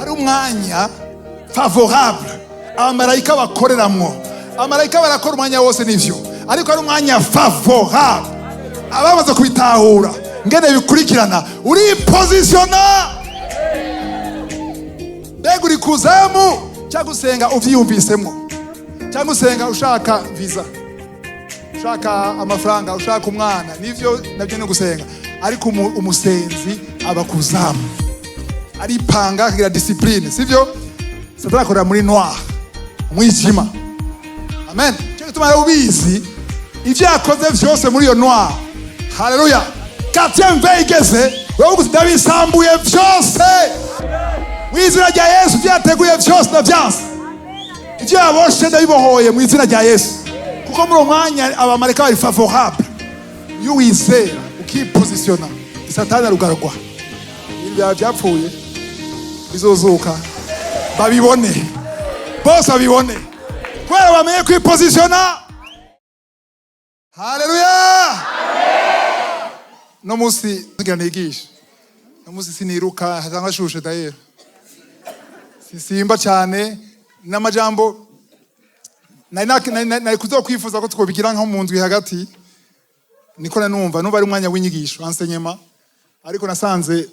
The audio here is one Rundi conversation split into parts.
Hari umwanya favorable abamarayika bakoreramwo. Abamarayika barakora umwanya wose, nivyo, ariko hari umwanya favorable. Abamaze kubitahura ngene bikurikirana, uripositiona. Mbega uri kuzamu cyangwa usenga uvyiyumvisemwo, cyangwa usenga ushaka visa, ushaka amafaranga, ushaka umwana? Nivyo, nabyo ni gusenga, ariko umusenzi aba kuzamu, aripanga, akagira discipline, sivyo? Satani akorera muri noir, umwijima. Amen. Cyo gituma rero ubizi ivyo yakoze vyose muri iyo noir. Haleluya! Quatrième veille igeze, uravuga uti: "Ndabisambuye vyose mu izina rya Yesu. Ivyo yateguye vyose ndavyanse, ivyo yaboshe ndabibohoye mu izina rya Yesu." Kuko muri uwo mwanya abamarayika bari favorable. Iyo wizera ukipositiona, Satani arugarwa. Ibintu byawe byapfuye bizozuka, babibone bose, babibone kubera bamenye kwipositiona. Haleluya! No munsi ngira nigisha, no munsi siniruka cyangwa shushe dayero, sisimba cyane n'amajambo. Nari kuzokwifuza ko twobigira nko mu ndwi hagati, niko nanumva ari umwanya w'inyigisho, enseignement, ariko nasanze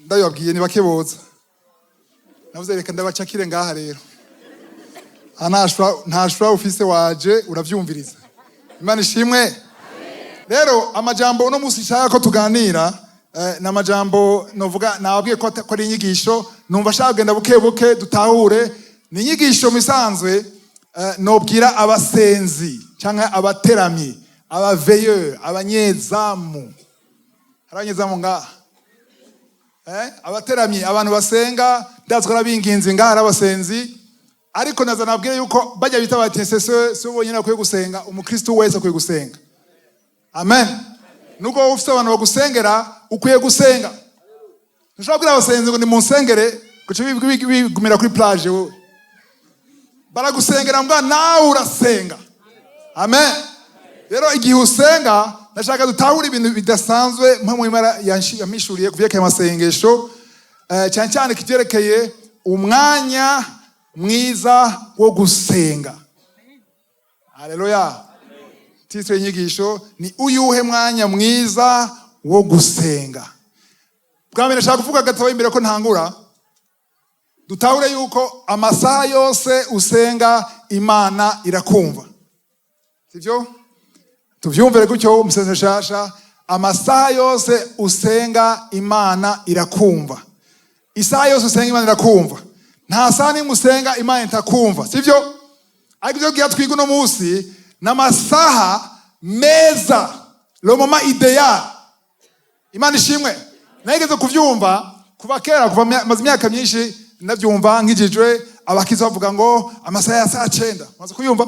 ndabibabwiye ni bake boza. Navuze: "Reka ndabacakire ngaha." Rero aha nta shura ufise, waje uravyumviriza. Imana ishimwe. Rero amajambo uno munsi nshaka ko tuganira ni amajambo novuga nababwiye ko ari inyigisho. Numva ashaka kugenda buke buke dutahure. Ni inyigisho mu isanzwe nobwira abasenzi cyangwa abateramyi, aba veilleurs, abanyezamu. Hari abanyezamu ngaha? Abateramyi, abantu basenga, ndazi ko ari abinginzi ngaha, ari abasenzi, ariko naza nabwire yuko bajya bita ba intercesseur si bo bonyine bakwiye gusenga. Umukristo wese akwiye gusenga. Amen. Nubwo wowe ufite abantu bagusengera, ukwiye gusenga. Ntushobora kubwira abasenzi ngo nimunsengere, guca bigumira kuri plage. Wowe baragusengera, mbwa nawe urasenga. Amen. Rero igihe usenga, ndashaka dutahure ibintu bidasanzwe mpamwe Imana yampishuriye ku vyerekeye amasengesho, cyane cyane kivyerekeye umwanya mwiza wo gusenga. Haleluya! Titre y'inyigisho ni "Uyuhe mwanya mwiza wo gusenga?" Bwa mbere ndashaka kuvuga gatoya imbere ko ntangura, dutahure yuko amasaha yose usenga Imana irakumva, sibyo? Tuvyumvire gutyo umusenzi shasha: amasaha yose usenga Imana irakumva. Isaha yose usenga Imana irakumva. Nta saha nimwe usenga Imana itakumva, sibyo? Ariko ibyo bwiya twiga uno munsi ni amasaha meza, le moment idéal. Imana ishimwe. Nageze kuvyumva kuva kera, kuva maze imyaka myinshi ndabyumva nkijijwe, abakiza bavuga ngo amasaha ya saa 9. Maze kuyumva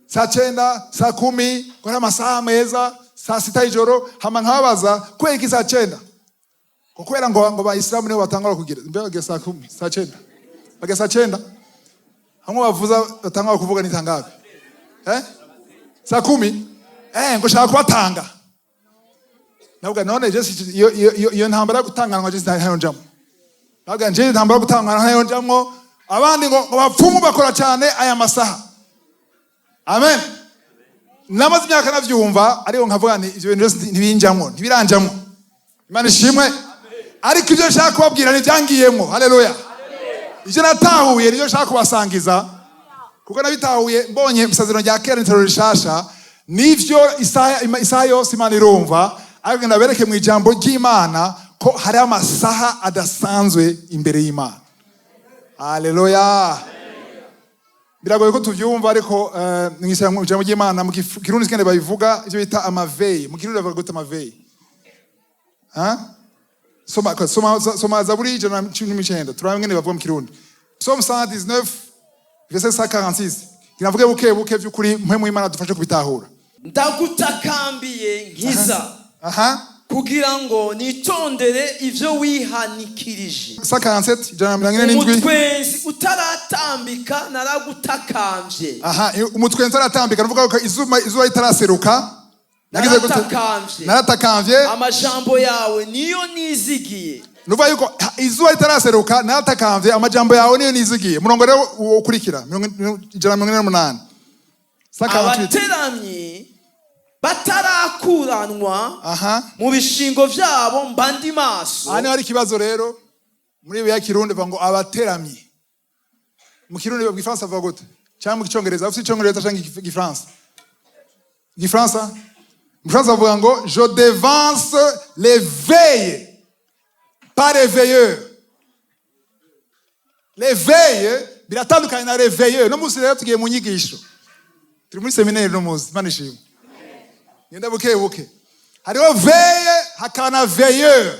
saa 9, saa 10, ngo ari amasaha meza, saa 6 y'ijoro. Hama nkababaza: "Kubera iki saa 9?" Ngo kubera ngo bayisilamu nibo batangura kugira mbe bagira saa 10, saa 9, bagira saa 9. Hamwe bavuza, batangura kuvuga ni tangapi? Saa 10. Ngo shaka kubatanga. Navuga: "None je iyo ntambara yo gutanganwa, je ntayo njamwo." Navuga: "Nje intambara yo gutanganwa ntayo njamwo." Abandi ngo bapfumu bakora cyane aya masaha. Amen. Namaze imyaka navyumva, ariko nkavuga nti ivyo bintu byose ntibinjamwo, ntibiranjamwo. Imana ishimwe. Ariko ibyo nshaka kubabwira ntibyangiyemwo. Haleluya! Ibyo natahuye nibyo nshaka kubasangiza, kuko nabitahuye mbonye isezerano rya kera n'isezerano rishasha. Nivyo, isaha yose Imana irumva, ariko ndabereke mu ijambo ry'Imana ko hari amasaha adasanzwe imbere y'Imana. Haleluya! Biragoye ko tuvyumva, ariko mu ijambo ry'Imana mu Kirundi sikende babivuga, ivyo bita ama veilles. Mu Kirundi bavuga gute ama veilles? Ha? Soma, soma, soma Zaburi 119, turabe ngene bavuga mu Kirundi. Psaume 119 verset 146. Ngira buke buke, vy'ukuri mpwemu Imana dufashe kubitahura. Ndagutakambiye, nkiza, kugira ngo nitondere ivyo wihanikirije. 147, 147. Umutwenzi utaratambika naragutakambye. Aha, umutwenzi utaratambika, nuvuga ko izuba ritaraseruka nagize gute? Naratakambye. Naratakambye. Amajambo yawe niyo nizigiye. Nuvuga yuko izuba ritaraseruka naratakambye, amajambo yawe niyo nizigiye. Murongo rero ukurikira, 148. 148. Abateramyi batarakuranwa mu bishingo vyabo, mba ndi maso. Aha niho hari ikibazo rero. Muri bibiliya Kirundi bavuga ngo abateramyi. Mu Kirundi, mu Gifaransa bavuga gute? Cyangwa mu Gicongereza? Ufite Icongereza cyangwa Igifaransa? Igifaransa. Mu Gifaransa bavuga ngo "Je devance les veilles", pas les veilleurs. Les veilles biratandukanye na les veilleurs. No munsi rero tugiye mu nyigisho, turi muri séminaire no munsi. Imana ishimwe, ngenda buke buke. Hariho veille, hakaba na veilleur.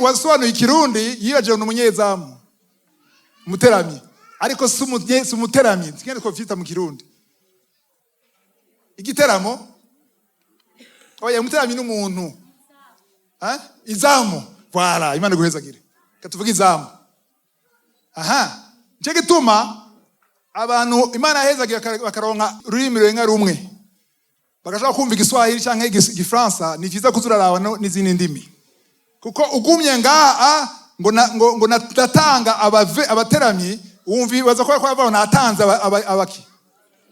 Wasobanuye Ikirundi yibagiwe ni umunyezamu umuteramyi, ariko si umuteramyi. Tugende twavyita mu Kirundi igiteramo. Oya, umuteramyi ni umuntu. Eh? Izamu, voilà. Imana iguhezagire. Reka tuvuge izamu. Aha nico gituma abantu Imana yahezagiye bakaronka ururimi rurenga rumwe, bagashobora kumva Igiswahili canke Igifaransa. Ni vyiza kuza uraraba n'izindi ndimi, kuko ugumye ngaha ngo ndatanga abateramyi, wumva baza ko ko natanze abaki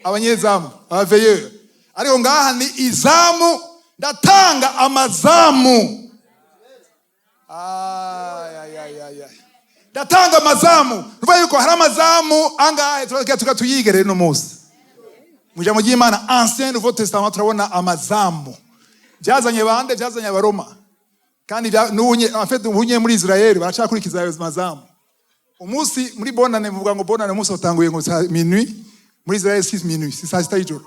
abanyezamu, abaveilleur. Ariko ngaha ni izamu, ndatanga amazamu. Ay, ay, ay, ay, ay. Ndatanga amazamu. Nuvuga yuko hari amazamu angahe? Tuba tuyige rero uno munsi mu ijambo ry'Imana, Ancien, Nouveau Testament. Turabona amazamu byazanye bande? Byazanye Abaroma. Kandi n'ubunye, en fait, ubunye muri Israel baracakurikiza ayo mazamu. Umunsi muri Bonane, muvuga ngo Bonane, umunsi watanguye ngo saa minuit. Muri Israel si minuit, si saa 6 y'ijoro.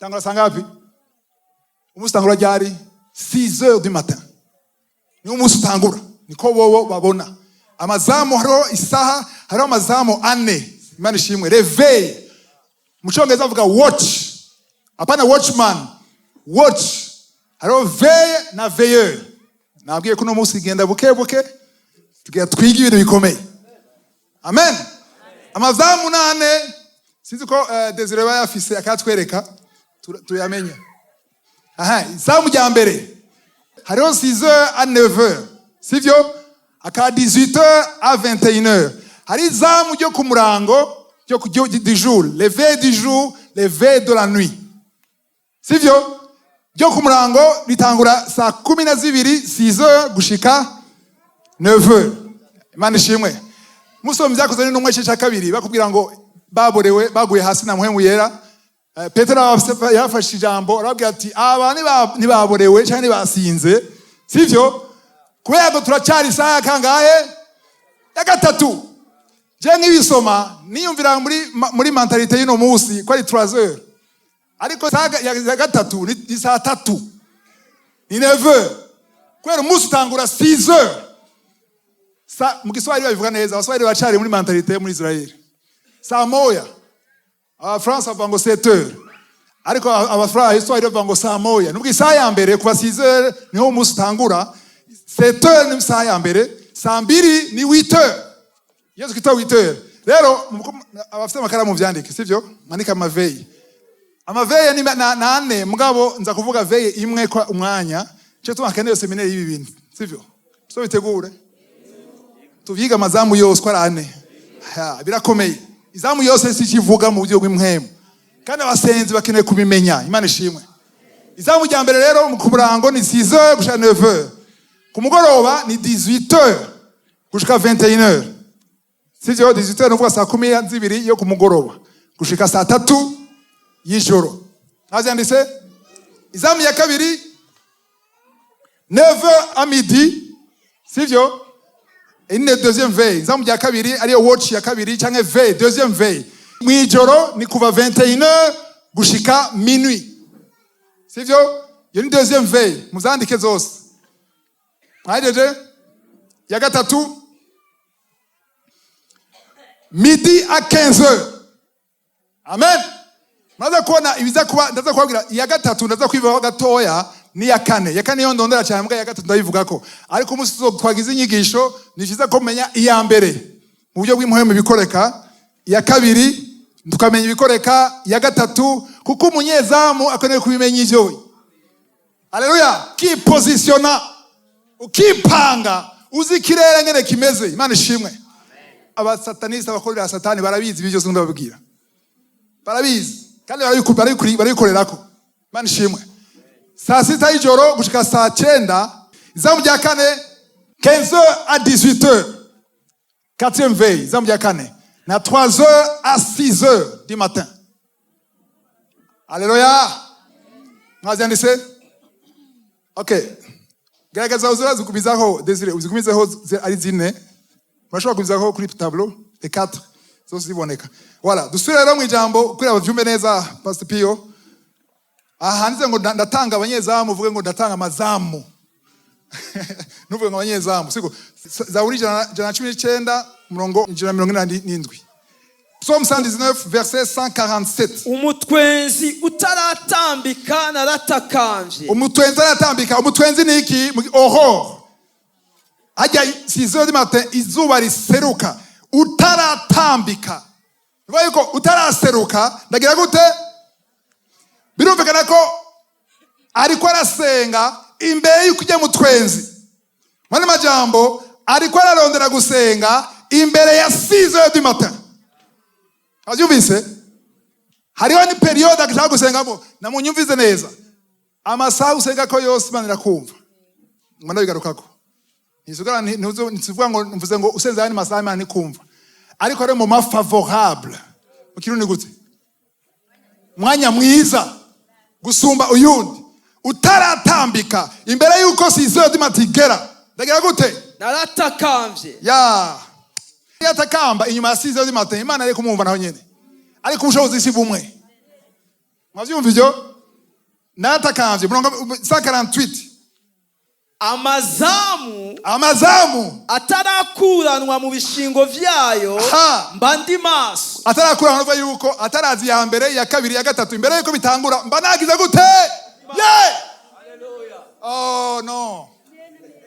Tangura saa ngapi? Umunsi utangura ryari? 6 heures du matin niwo umunsi utangura, niko bobo babona amazamu. Hariho isaha, hariho amazamu ane. Imana ishimwe. Réveil, mu Cyongereza bavuga watch, apana watchman, watch. Hariho veille na veilleur. Nabwiye ko uno munsi igenda buke buke, tugira twige ibintu bikomeye. Amen. Amazamu nane. Sinzi ko Desire aba yafise akatwereka tuyamenye. Aha izamu rya mbere hariho 6 heures à 9 heures, sivyo? Aka 18 heures à 21 heures. Hari izamu ryo ku murango, ryo du jour, les veilles du jour, les veilles de la nuit, sivyo? Ryo ku murango ritangura saa 12, 6 heures, gushika 9 heures. Imana ishimwe. Musoma Ibyakozwe n'Intumwa igice cya kabiri, bakubwira ngo baborewe, baguye hasi na Mpwemu Yera. Petero yafashe ijambo, arababwira ati: "Aba ntibaborewe cyangwa ntibasinze, sivyo? Kubera ngo turacyari isaha ya kangahe? Ya gatatu." Je nk'ibisoma niyumvira muri mentalité y'uno munsi ko ari 3 heures, ariko isaha ya gatatu ni saa 3, ni 9 heures, kubera umunsi utangura 6 heures. Mu Giswahili babivuga neza. Abaswahili bacari muri mentalité yo muri Israel, saa 1. Abafaransa bavuga ngo 7 heures, ariko Abaswahili bavuga ngo saa 1. Nubwo isaha ya mbere kuva 6 heures niho umunsi utangura, 7 heures ni isaha ya mbere, saa 2 ni 8 heures, iyo twita 8 heures. Rero abafite amakaramu vyandike, sivyo? Mwandike amaveilles. Amaveilles ni na ane, mugabo nza kuvuga veille imwe kwa umwanya. Cyo tuma hakenewe séminaire y'ibi bintu, sivyo? So bitegure tuvyiga amazamu yose ko ari ane. Ha, birakomeye. Izamu yose si ikivuga mu buryo bw'impwemu, kandi abasenzi bakeneye kubimenya. Imana ishimwe. Izamu rya mbere rero ku murango ni 6 heures gushika 9 heures. Ku mugoroba ni 18 heures gushika 21 heures, sivyo? 18 heures nuvuga saa 12 yo ku mugoroba gushika saa 3 y'ijoro. Ntavyanditse. Izamu ya kabiri, 9 heures à midi, sivyo? Une deuxième veille. Izamu rya kabiri ariyo watch ya kabiri canke veille, deuxième veille, mwijoro ni kuva 21 heures gushika minuit, sivyo? Iyo ni deuxième veille. Muzandike zose. Mwahejeje? Ya gatatu, midi à 15 heures. Amen. Muraza kubona ibiza kuba. Ndaza kubabwira iya gatatu, ndaza kwivaho gatoya. Ni iya kane. Iya kane yo ndondera cyane, mbwa iya gatatu ndabivugako. Ariko umunsi twagize inyigisho, ni vyiza ko menya iya mbere mu buryo bw'impwemu ibikoreka, iya kabiri tukamenya ibikoreka, iya gatatu, kuko umunyezamu akeneye kubimenya ivyo. Aleluya. Kipositiona. Ukipanga uzi ikirere ngene kimeze. Imana ishimwe. Abasataniste, abakorera Satani, barabizi ibyo byose ndababwira, barabizi kandi barabikorerako. Imana ishimwe. Saa 6 y'ijoro gushika saa 9, izamu rya kane, 15 à 18 heures, quatrième veille, izamu rya kane na 3 heures à 6 heures du matin. Aleluya! Mwavyanditse? Okay, gerageza uzigumizaho, Desire, uzigumizeho ari zine. Murashobora kugumizaho kuri tableau les quatre zose ziboneka. Voilà, dusubire rero mu ijambo kugira bavyumve neza. Pastor Pio, aha handitse ngo ndatanga abanyezamu. Uvuge ngo ndatanga amazamu, ntuvuge ngo abanyezamu, siko? Zaburi 119, umurongo 147, Psaume 119, verset 147. Umutwenzi utaratambika naratakambye. Umutwenzi aratambika. Umutwenzi ni iki? Aurore, hajya 6 heures du matin, izuba riseruka, utaratambika. Bivuga yuko utaraseruka ndagira gute? Birumvikana ko ariko arasenga imbere y'uko ujya mu twenzi. Mani majambo, ariko ararondera gusenga imbere ya 6 heures du matin. Abyumvise? Hariho ni période ashaka gusengamo. Namunyumvize neza, amasaha usenga ko yose Imana irakumva. Ngo ndabigarukako, ntisivuga ngo mvuze ngo usenze ayandi masaha Imana ntikumva, ariko ari moment favorable. Mu Kirundi gute? Umwanya mwiza gusumba uyundi. Utaratambika, imbere y'uko 6 heures du matin igera, ndagira gute? Naratakambye. Ya yatakamba inyuma ya 6 heures du matin, Imana ari kumwumva naho nyene, ariko ubushobozi si bumwe. Mwavyumva ivyo? Naratakambye, murongo 148. Amazamu Amazamu atarakuranwa mu bishingo vyayo, mba ndi maso. Atarakura, nuva yuko atarazi ya mbere, ya kabiri, ya gatatu, imbere yuko bitangura mba nagize gute? Ye, oh no,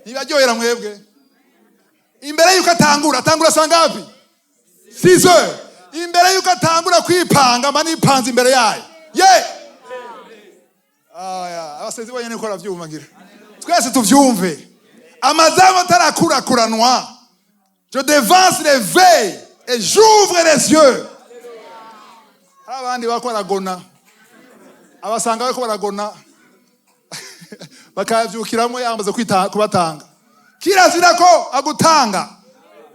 ntibaryohera mwebwe. Imbere yuko atangura, atangura saa ngapi? 6 heures. Imbere yuko atangura kwipanga, mba nipanze imbere yayo. Ye. Aya abasenzi bonyene ko baravyumva, ngira twese tuvyumve. Amazamu atarakurakuranwa, je devance les veilles et j'ouvre les yeux. Hari abandi bariko baragona, abasanga bariko baragona, bakavyukiramo yamaze kubatanga. Kirazira ko agutanga.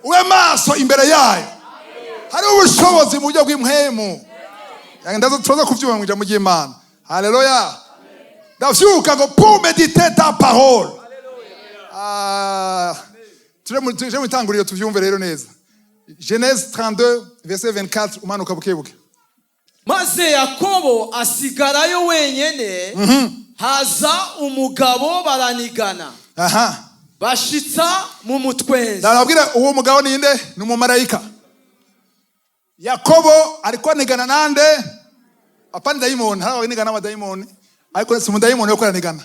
Ube maso imbere yayo. Hari ubushobozi mu buryo bw'impwemu. Ndaza turaza kuvyumva mu ijambo ry'Imana. Haleluya! Ndavyuka ngo pour méditer ta parole. Ah, tuje mu itanguriro tuvyumve rero neza. Genèse 32, verset 24, umanuka bukebuke. Maze Yakobo asigarayo wenyene, haza umugabo baranigana, bashitsa mu mutwenzi. Ndababwira, uwo mugabo ninde? Ni umumarayika. Yakobo ariko anigana nande? Apana dayimoni. Hari abanigana n'abadayimoni, ariko si umudayimoni wo aranigana.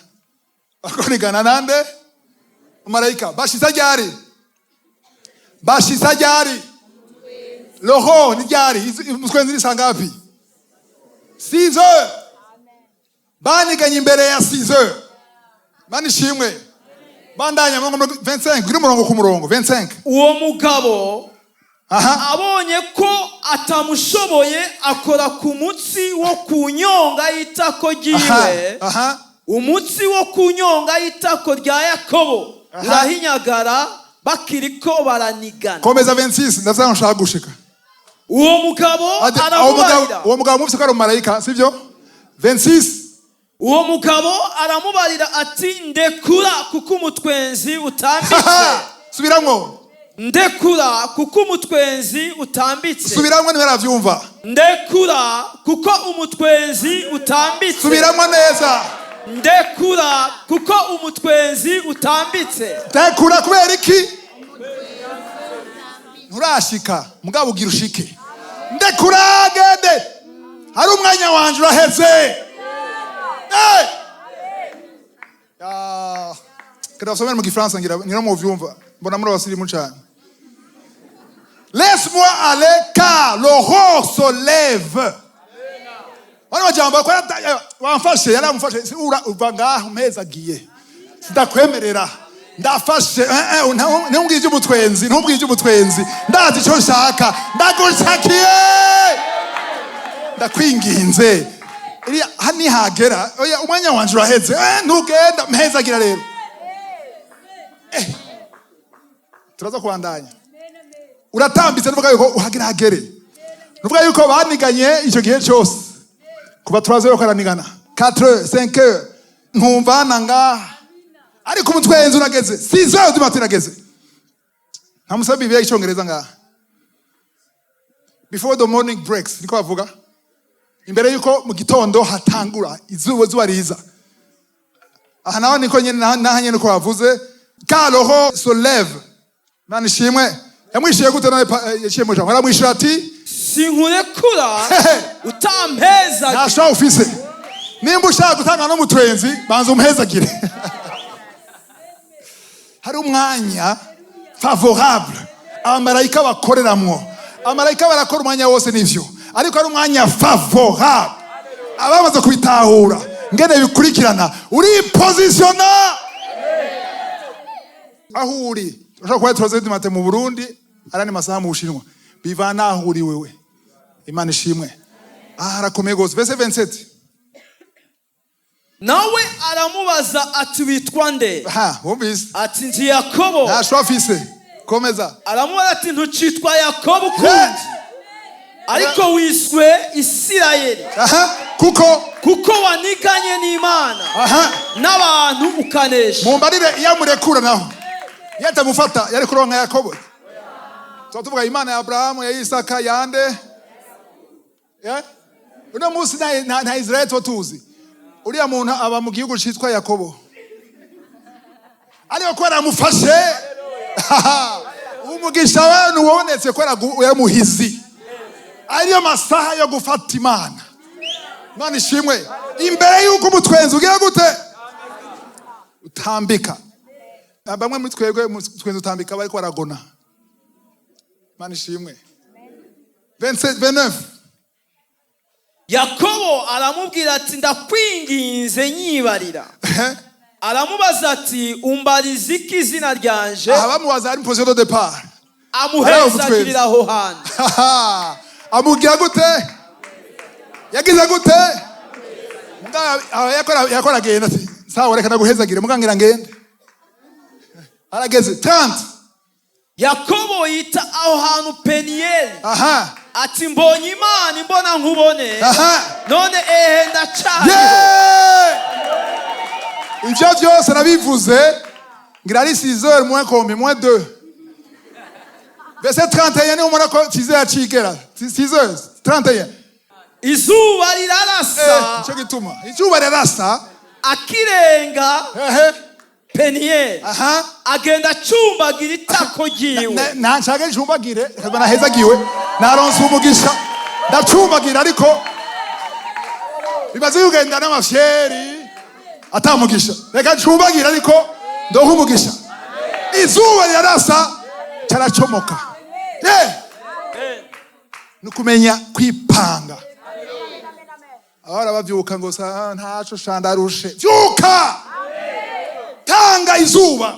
Ariko anigana nande? Umumarayika. Bashitsa ryari? Bashitsa ryari? Roho ni ryari? Umutwenzi ni saa ngapi? 6 heures. Baniganye imbere ya 6 heures. Mana ishimwe. Bandanya, murongo 25, gira umurongo ku murongo 25. Uwo mugabo abonye ko atamushoboye, akora ku mutsi wo ku nyonga y'itako ryiwe. Umutsi wo ku nyonga y'itako rya Yakobo urahinyagara bakiriko baranigana. Komeza 26, ndavya nshaka gushika. Uwo mugabo Ati, uwo mugabo aramubarira. Uwo mugabo mufise ko ari umumarayika, sivyo? 26. Uwo mugabo aramubarira ati: "Ndekura, kuko umutwenzi utambitse." Subiramwo. "Ndekura, kuko umutwenzi utambitse." Subiramwo, ntibaravyumva. "Ndekura, kuko umutwenzi utambitse." Subiramwo neza. "Ndekura, kuko umutwenzi utambitse." Ndekura kubera iki? Nturashika, mugabo ugira ushike. Ndekura gende, hari umwanya wanje uraheze. Hey! Ya, kenda basomere mu Gifaransa, ngira ngira muvyumva. Mbona muri abasirimu cane. Laisse-moi aller, car l'aurore se lève. Bano majambo ko wamfashe, yaramufashe. Ura uva ngaho, meza agiye, sidakwemerera. Ndafashe, ntumbwire iby'umutwenzi, ntumbwire iby'umutwenzi. Ndazi icyo nshaka, ndagushakiye, ndakwinginze. Iriya hano nihagera, oya, umwanya wanje uraheze. Ntugenda mpezagira rero. Turaza kubandanya. Uratambitse, nuvuga yuko uhagira hagere, nuvuga yuko baniganye icyo gihe cyose kuva turaza yuko aranigana 4 heures, 5 heures, ntumvana ngaha, ariko umutwenzi urageze, 6 heures du matin irageze. Nta musaba Bibiliya y'Icyongereza ngaha. Before the morning breaks, niko bavuga, imbere yuko mu gitondo hatangura izuba, zuba riza. Aha naho niko nyene, naha nyene uko bavuze, quand l'aurore se lève. Imana ishimwe. Yamwishuye gute none? Yaciye mu jambo, aramwishyura ati: "Sinkurekura utampeza." Nta choix ufise. Nimba ushaka gutanga no mutwenzi, banza umuhezagire. Hari umwanya favorable abamarayika bakoreramwo. Abamarayika barakora umwanya wose, nivyo, ariko hari umwanya favorable. Abamaze kubitahura ngene bikurikirana, uripositiona aho uri. Ushobora kuba 3 du matin mu Burundi, arandi masaha mu Bushinwa, bivana aho uri wewe. Imana ishimwe. Ah, harakomeye gose. Verset 27. Nawe aramubaza ati: "Witwa nde?" Ha, wumvise? Ati: "Ndi Yakobo." Nta choix afise, komeza. Aramubaza ati: "Ntucitwa Yakobo ukundi, ariko wiswe Isirayeli." Aha, kuko "Kuko waniganye n'Imana n'abantu ukanesha." Mumbarire, iyo amurekura naho, iyo atamufata, yari kuronka Yakobo? Tuba tuvuga Imana ya Aburahamu, ya Isaka, yande? Yeah? Uno munsi nta Israeli tuba tuzi. Uriya muntu aba mu gihugu citwa Yakobo, ariko kubera amufashe, umugisha we ntiwabonetse kubera yaramuhizi. Ariyo masaha yo gufata Imana. Imana ishimwe. Imbere y'uko umutwenzi ugira gute? Utambika. Bamwe muri twebwe umutwenzi utambika bariko baragona. Imana ishimwe. 27, 29. Yakobo aramubwira ati: "Ndakwinginze, nyibarira." Aramubaza ati: "Umbariza iki izina ryanje?" Aha bamubaza ari position de départ. Amuhezagirira aho hantu. Amubwira gute? Yagize gute? Yakora agenda ati: "Sawa, reka naguhezagire, mugangira ngende." Arageze 30. Yakobo yita aho hantu Peniyeli, ati: "Mbonye Imana imbona nkubone, none ehe ndacariho." Yeah! Ivyo vyose nabivuze ngira ari 6 heures moins combien? Moins 2. Verset 31, niho ubona ko 6 heures acigera, 6 heures 31. Izuba rirarasa. Nico gituma izuba rirasa. Akirenga Peniyeli, agenda acumbagira itako ryiwe. Nshaka ncumbagire, reka nahezagiwe, naronse umugisha, ndacumbagira. Ariko bimaze kugenda n'amafyeri atamugisha. Reka ncumbagire, ariko ndonke umugisha. Izuba rirarasa, caracomoka. Ni ukumenya kwipanga. Abahora bavyuka ngo sa ntaco shandarushe, vyuka, tanga izuba.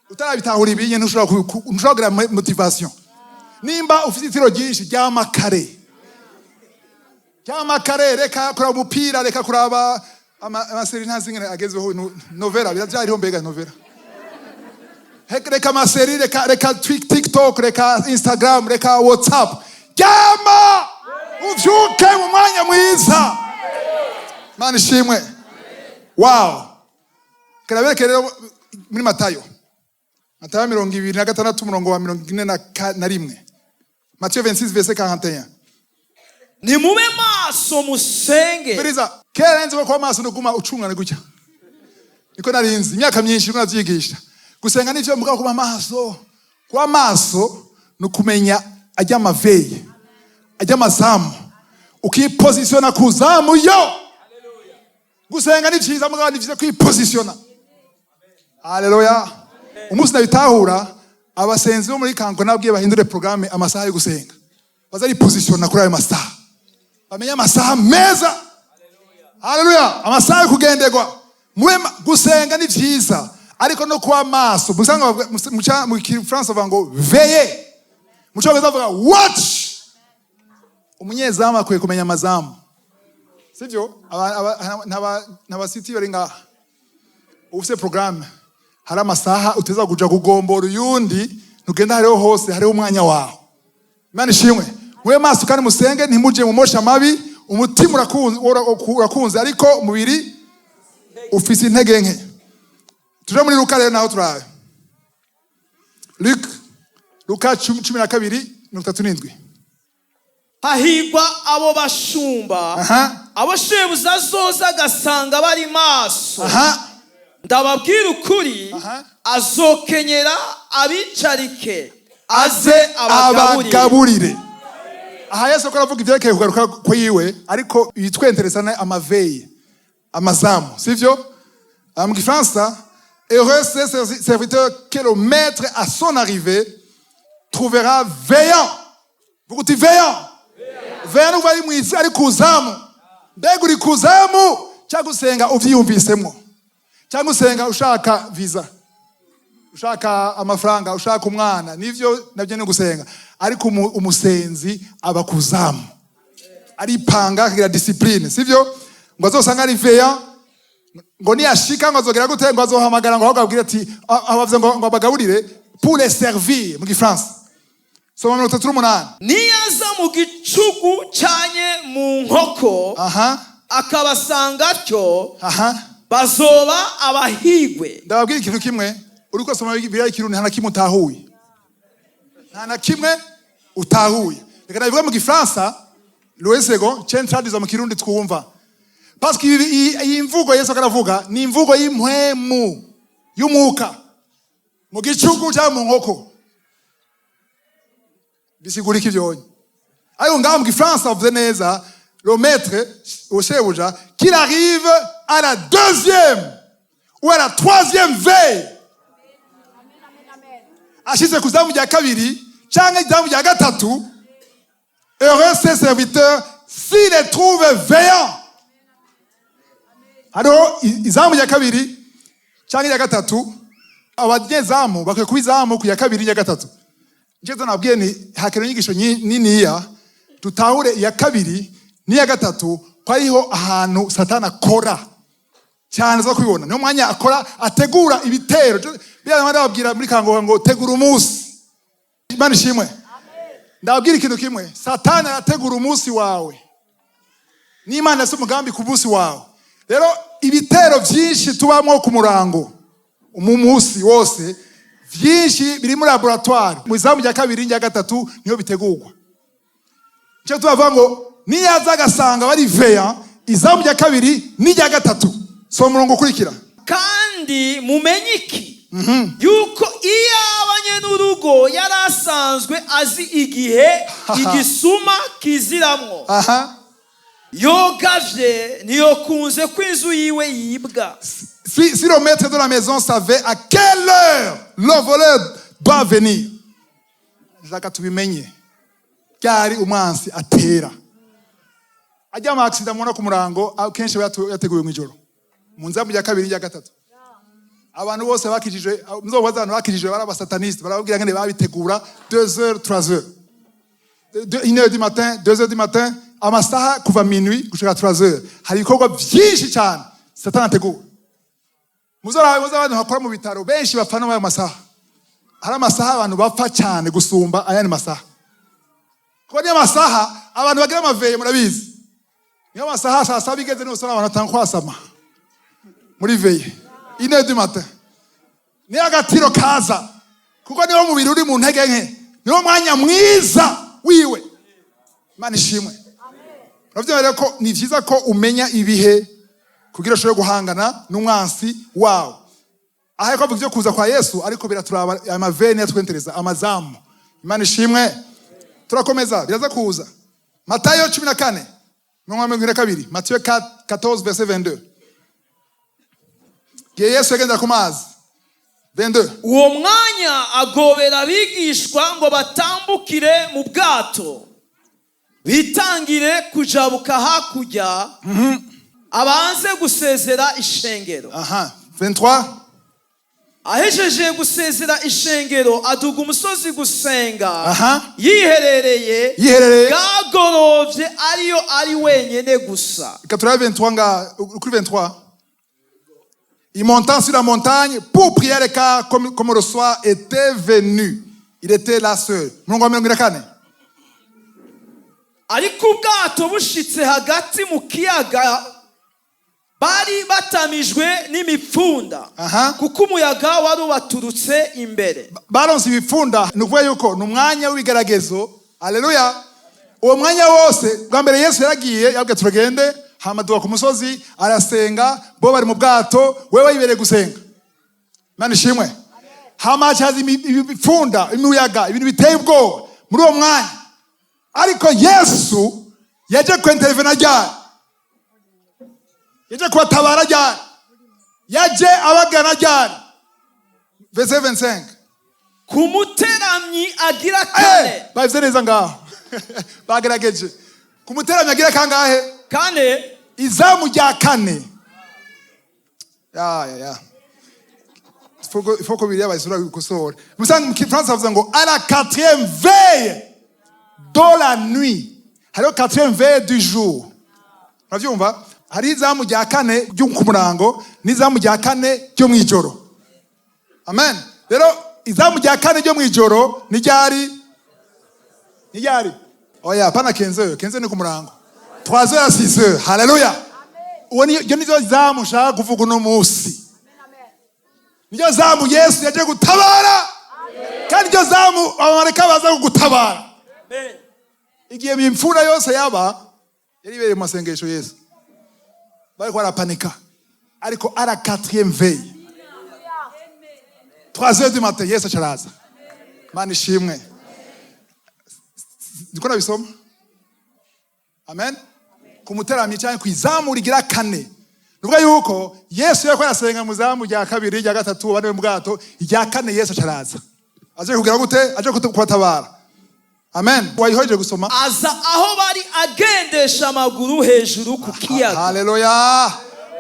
Utarabitahura ibinye, ntushobora kugira motivation. Nimba ufite itiro ryinshi, ryama kare, ryama kare. Reka kuraba umupira, reka kuraba ama séries, ntazi ingene agezweho, novela biravyariho mbega novela. Reka ama séries, reka TikTok, reka Instagram, reka WhatsApp. Ryama, uvyuke mu mwanya mwiza. Mana ishimwe. Wow. Karabereke rero muri Matayo, Matayo 26, umurongo wa 41, Matthieu 26 verset 41. Nimube maso musenge. Biriza kera nzi ko kuba maso nuguma ucungana gutya, niko narinzi imyaka myinshi, niko navyigisha. Gusenga nivyo, mugabo kuba maso, kuba maso ni ukumenya ajya amaveye, ajya amazamu, ukipositiona ku zamu. Yo gusenga ni vyiza, mugabo ni vyiza kwipositiona. Haleluya. Umunsi nabitahura, abasenzi bo muri kanko nabwiye bahindure programme, amasaha yo gusenga bazaripositiona kuri ayo masaha, bamenye amasaha meza. Haleluya. Amasaha yo kugenderwa. Mube gusenga ni vyiza, ariko no kuba maso. Musanga mu Kifaransa bavuga ngo "veiller", mu Cyongereza bavuga "watch". Umunyezamu akwiye kumenya amazamu, sivyo? Ntabasiti bari ngaha. Ufise programme, hari amasaha uteza kuja kugombora uyundi. Ntugenda hariho hose, hariho umwanya wawe. Imana ishimwe. Mube maso kandi musenge, ntimuje mu mosha mabi. Umutima urakunze, ariko umubiri ufise intege nke. Tuje muri Luka rero, naho turabe Luka 12:37. Hahigwa abo bashumba abo shebuja azoza agasanga bari maso. Ndababwira ukuri, azokenyera abicarike, aze abagaburire. Abagaburire. Aha Yesu ko aravuga ivyerekeye kugaruka kwiwe, ariko ibitwenteresa ni ama veilles, amazamu, sivyo? Ah, mu Gifaransa: "Heureux ces serviteurs que le maître à son arrivée trouvera veillant." Vuga uti "veillant". Veillant nukuvuga ari mwiza, ari kuzamu. Mbega uri kuzamu cyangwa usenga uvyiyumvisemwo, cyangwa usenga ushaka visa, ushaka amafaranga, ushaka umwana? Nivyo, nabyo ni gusenga, ariko umusenzi aba kuzamu, aripanga, akagira discipline, sivyo? Ngo azosanga ari veillant, ngo niyashika ngo azogera gute? Ngo azohamagara, ngo ahubwo abwire ati abavuze ngo abagaburire, "pour les servir" mu Gifaransa. Soma 38. Niyaza mu gicugu canye mu nkoko akabasanga atyo, bazoba abahigwe. Ndababwira ikintu kimwe: uriko soma Bibiliya y'Ikirundi, nta na kimwe utahuye, nta na kimwe utahuye. Reka ndabivuga mu Gifaransa, Louis Segond centraliza mu Kirundi twumva, parce que iyi mvugo Yesu aravuga ni imvugo y'impwemu, y'umwuka. Mu gicuku cyangwa mu nkoko bisigura iki vyonye? Ariko ngaho mu Gifaransa bavuze neza: le maître, shebuja, qu'il arrive à la deuxième ou à la troisième veille, ashize ku zamu rya kabiri cyangwa izamu rya gatatu. Heureux ces serviteurs s'il les trouve veillants. Hariho izamu rya kabiri cyangwa irya gatatu. Abanyezamu bakwiye kuba izamu ku ya kabiri n'irya gatatu. Nicyo nabwiye ni hakenewe inyigisho niniya, tutahure iya kabiri n'iya gatatu, ko ariho ahantu Satani akora cyane. Zo kubibona, niyo mwanya akora, ategura ibitero. Biriya ndababwira muri Kangoha ngo tegura umunsi. Imana ishimwe. Ndababwira ikintu kimwe: Satani arategura umunsi wawe, n'Imana yase umugambi ku munsi wawe. Rero ibitero byinshi tubamo ku murango mu munsi wose, byinshi biri muri laboratoire mu izamu rya kabiri n'irya gatatu, niyo bitegurwa. Icyo tubavuga ngo niyaza agasanga bari veillants, izamu rya kabiri n'irya gatatu. So umurongo ukurikira. Kandi mumenye iki, yuko iyo abanye n'urugo yari asanzwe azi igihe igisuma kiziramwo, yogavye, ntiyokunze ko inzu yiwe yibwa. Si le maître de la maison savait à quelle heure le voleur doit venir. Reka tubimenye ryari umwansi atera. Ajya ama accident mubona ku murango, akenshi aba yateguwe mu ijoro, mu nzamu rya kabiri, rya gatatu. Abantu bose bakijijwe, muzobaza abantu bakijijwe bari abasatanistes, barababwira ngene babitegura: 2 heures, 3 heures, 1 heure du matin, 2 heures du matin, amasaha kuva minuit gushika 3 heures. Hari ibikorwa byinshi cyane Satani ategura. Muzorabe, muze abantu bakora mu bitaro, benshi bapfa no muri ayo masaha. Hari amasaha abantu bapfa cyane gusumba ayandi masaha, kuko niyo masaha abantu bagira ama veillées. Murabizi, niyo masaha saa saba igeze niho usanga abantu batanga kwasama muri veillée. 1 heure du matin niyo agatiro kaza, kuko niwo mubiri uri mu ntege nke, niwo mwanya mwiza wiwe. Imana ishimwe. Uravyumva rero ko ni vyiza ko umenya ibihe kugira ushobore guhangana n'umwansi wawe. Aha ko avuga ibyo kuza kwa Yesu, ariko biraturaba, ama veillées yatwentereza amazamu. Imana ishimwe. Turakomeza, biraza kuza. Matayo 14:22, Matayo 14 verset 22. Igihe Yesu yagendera ku mazi, 22. Uwo mwanya agobera abigishwa ngo batambukire mu bwato, bitangire kujabuka hakurya. Abanze gusezera ishengero. Aha, 23. Ahejeje gusezera ishengero, aduga umusozi gusenga yiherereye. Yiherereye. Bwagorovye, ariyo ari wenyene gusa. Reka turabe 23 nga kuri 23. Il montant sur la montagne pour prier à l'écart, comme le soir était venu. Il était là seul. Murongo wa 24. Ariko ubwato bushitse hagati mu kiyaga, bari batamijwe n'imipfunda, kuko umuyaga wari ubaturutse imbere. Baronse ibipfunda, ni ukuvuga yuko ni umwanya w'ibigeragezo. Haleluya! Uwo mwanya wose, bwa mbere Yesu yaragiye, yabwiye turagende, hama duga ku musozi arasenga. Bo bari mu bwato, wewe yibereye gusenga. Imana ishimwe. Hama hacaza ibipfunda, imiyaga, ibintu biteye ubwoba muri uwo mwanya. Ariko Yesu yaje kwenterevena ryari? Yaje kubatabara ryari? Yaje abagana ryari? Verset 25. Ku muteramyi agira kane. Babivuze neza ngaho, bagerageje. Ku muteramyi agira kangahe? Kane. Izamu rya kane. Ya ya ya, il faut ko biriya bayisura gukosora. Musanga mu Kifaransa bavuze ngo à la quatrième veille de la nuit. Hariho quatrième veille du jour, uravyumva? Hari izamu rya kane ryo ku murango n'izamu rya kane ryo mw'ijoro. Amen. Rero izamu rya kane ryo mw'ijoro ni ryari? Ni ryari? Oya, pana 15, 15 ni ku murango. 3 heures à 6 heures. Haleluya! Uwo ni ryo, nizo zamu nshaka kuvuga uno munsi. Niryo zamu Yesu yaje gutabara, kandi iryo zamu abamarayika baza kugutabara. Igihe imfura yose yaba yari ibereye mu masengesho, Yesu bariko barapanika, ariko à la quatrième veille, 3 heures du matin, Yesu acaraza. Mana ishimwe! Ndiko nabisoma. Amen. Ku muteramyi cyangwa ku izamu rigira kane, nuvuga yuko Yesu yariko arasenga mu zamu rya kabiri, rya gatatu, abandi mu bwato. Irya kane Yesu acaraza. Aje kugira gute? Aje kubatabara. Amen. Wayihojeje gusoma. Aza aho bari agendesha amaguru hejuru ku kiyaga. Haleluya!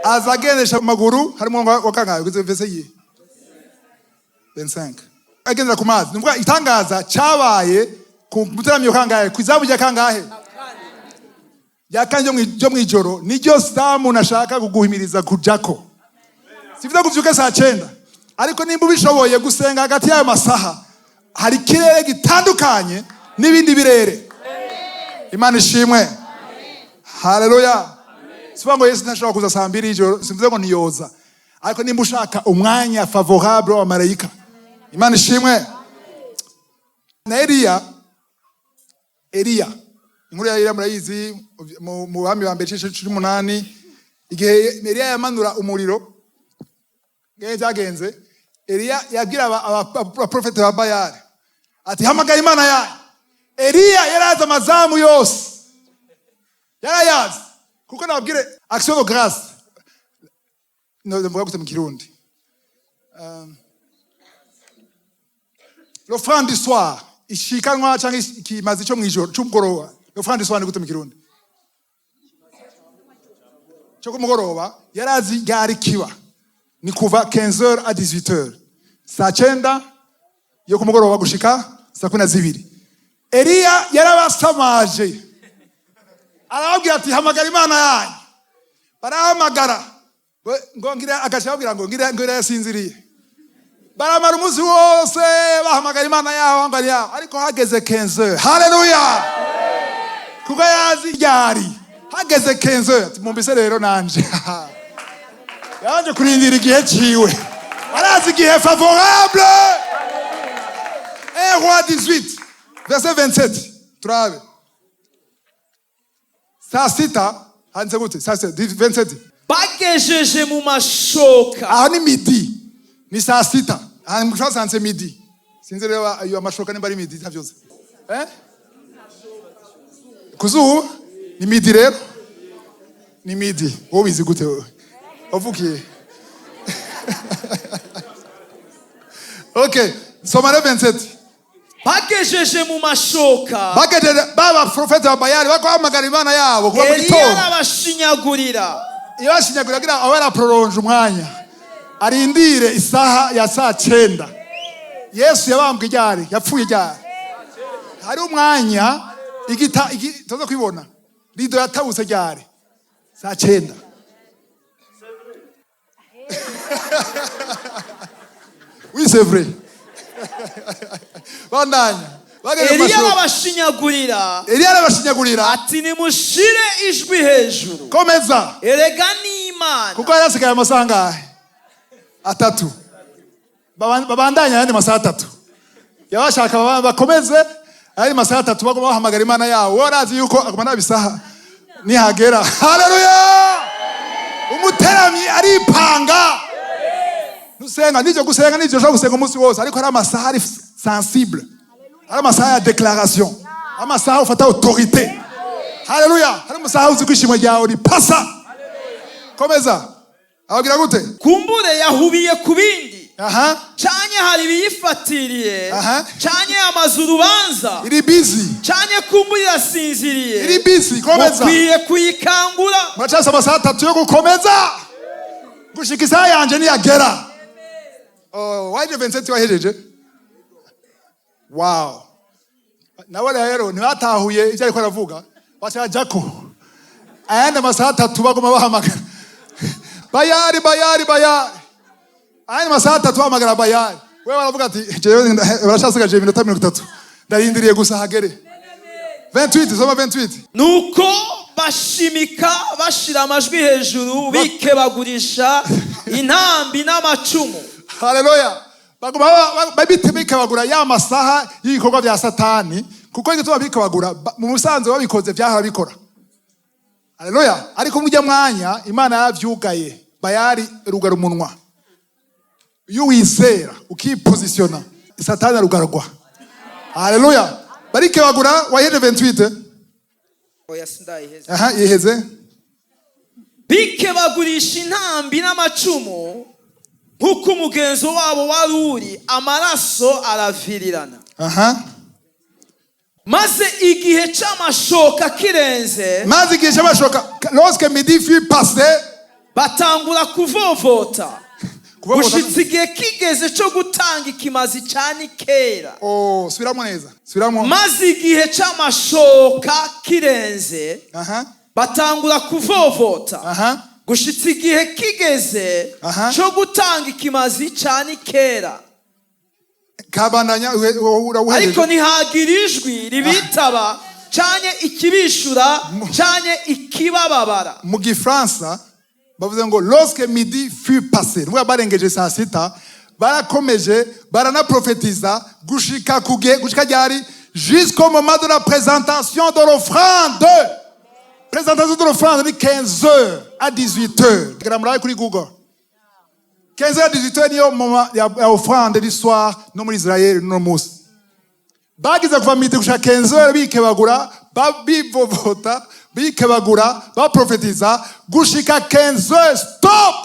Aza agendesha amaguru. Harimo wa kangahe? Ugize verset yi 25. Agendera ku mazi, nuvuga itangaza cyabaye ku muteramyi wa kangahe? Ku izamu rya kangahe? Rya kane ryo mw'ijoro. Niryo zamu nashaka kuguhimiriza kujako. Sivuze kuvyuka saa 9, ariko nimba ubishoboye gusenga hagati y'ayo masaha, hari ikirere gitandukanye n'ibindi birere. Imana ishimwe! Haleluya! Sivuga ngo Yesu ntashobora kuza saa 2 y'ijoro, simvuze ngo ntiyoza, ariko nimba ushaka umwanya favorable wa marayika. Imana ishimwe! Na Eliya, Eliya, inkuru ya Eliya murayizi mu Bami ba Mbere igice 18. Igihe Eliya yamanura umuriro, ngene byagenze, Eliya yabwira abaprofete ba Bayali ati: "Hamagara imana yanyu." Eliya yarazi amazamu yose, yarayazi. Kuko nababwire, action de grâce, no mvuga gute mu Kirundi? L'offrande du soir, ishikanwa cyangwa ikimazi cyo mwijoro, cy'umugoroba. L'offrande du soir ni gute mu Kirundi? Cyo kumugoroba. Yarazi ryari kiba, ni kuva 15h à 18h, saa 9 yo kumugoroba gushika saa 12. Eliya yarabasamaje, arababwira ati: "Hamagara imana yanyu." Barahamagara ngo ngira agaca babwira ngo ngira yasinziriye. Baramara umunsi wose bahamagara imana yabo ngo ari yabo, ariko hageze 15, haleluya, kuko yazi ryari, hageze 15 ati: "Mumbise rero nanje." Yabanje kurindira igihe ciwe, arazi igihe favorable. 1 Roi 18 verset 27, turabe. Saa 6 handitse gute? Saa 6, 27. Bagejeje mu mashoka. Aho ni midi, ni saa 6. Aha mu Gifaransa handitse midi, sinzi rero ayo amashoka nimba ari midi, ntavyose. Kuzuba ni midi, rero ni midi. Wowe ubizi gute? Wewe wavukiye? Okay, soma rero 27. Bagejeje mu mashoka, Bagejeje, baba profeta ba Bayali baguhamagara imana yabo kuva mu Eliya gitondo, arabashinyagurira. Yabashinyagurira kugira abe araprolonge umwanya, arindire isaha ya saa 9. Yesu yabambwe ryari? Yapfuye ryari? Hari umwanya igita tuza kwibona. Rido yatabutse ryari? Saa 9. Oui, c'est vrai. Bandanya. Bageze mu Eliya mashoka. arabashinyagurira. Eliya arabashinyagurira. Ati: "Nimushire ijwi hejuru." Komeza. Erega n'Imana. Kuko yari asigaye amasaha angahe? 3. Babandanya ayandi masaha 3. Yabashaka bakomeze ayandi masaha 3, baguma bahamagara Imana yawo. Wowe arazi yuko aguma nabisaha nihagera. Haleluya! Umuteramyi aripanga. Nusenga nivyo, gusenga nivyo, ushobora gusenga umunsi wose, ariko hari amasaha ari sensible, hari amasaha ya déclaration, hari amasaha ufata autorité. Haleluya! Hari amasaha uzi ko ishimwe ryawe ripasa. Komeza. Ababwira gute? Kumbure yahubiye ku bindi, canye hari ibiyifatiriye, canye yamaze urubanza, Iri busy. canye kumbure irasinziriye. Iri busy. Komeza. Mukwiye kuyikangura. Muracafise amasaha 3 yo gukomeza gushika isaha yanje niyagera. Oh, waje Vincent, wahejeje. Wow. Nabo rero ntibatahuye ibyo ariko aravuga, baca bajako ayandi amasaha 3, baguma bahamagara Bayari, Bayari, Bayari. Ayandi masaha 3 bahamagara Bayari. We baravuga ati: "Jewe baracasigaje iminota 30, ndarindiriye gusa hagere." 28, soma 28. Nuko bashimika bashira amajwi hejuru, bikebagurisha intambi n'amacumu. Haleluya! Baguma bikebagura ya masaha y'ibikorwa bya Satani, kuko igituma bikebagura, mu musanzu babikoze byahora bikora. Haleluya! Ariko mujya mwanya Imana yavyugaye, Bayari rugara umunwa. Iyo wizera ukipozisiona, Satani arugarwa. Haleluya! Barikebagura. Waheje 28? Oya, sindayiheze. Aha, yiheze. Bikebagurisha intambi n'amacumu nk'uko umugenzo wabo wari uri, amaraso aravirirana. Maze igihe c'amashoka kirenze, Maze igihe cy'amashoka, lorsque midi fut passé, batangura kuvovota, Kuvovota. gushitsa igihe kigeze co gutanga ikimazi ca nikera. Oh, subiramo neza, subiramo. Maze igihe c'amashoka kirenze, batangura kuvovota, gushitsa igihe kigeze co gutanga ikimazi ca nikera. Kabandanya urawuhejeje. Ariko ntihagira ijwi ribitaba canye ikibishura canye ikibababara. Mu Gifaransa bavuze ngo "lorsque midi fut passé", nubwo barengeje saa 6, barakomeje baranaprofetiza gushika kuge gushika ryari? Jusqu'au moment de la présentation de l'offrande. Présentation de l'offrande ni 15 heures à 18 heures. Gira murabe kuri Google, 15 heures à 18 heures niyo moment ya offrande du soir no muri Israel. No munsi bagize kuva midi gushika 15 heures bikebagura, bivovota, bikebagura, baprofetiza gushika 15 heures, stop.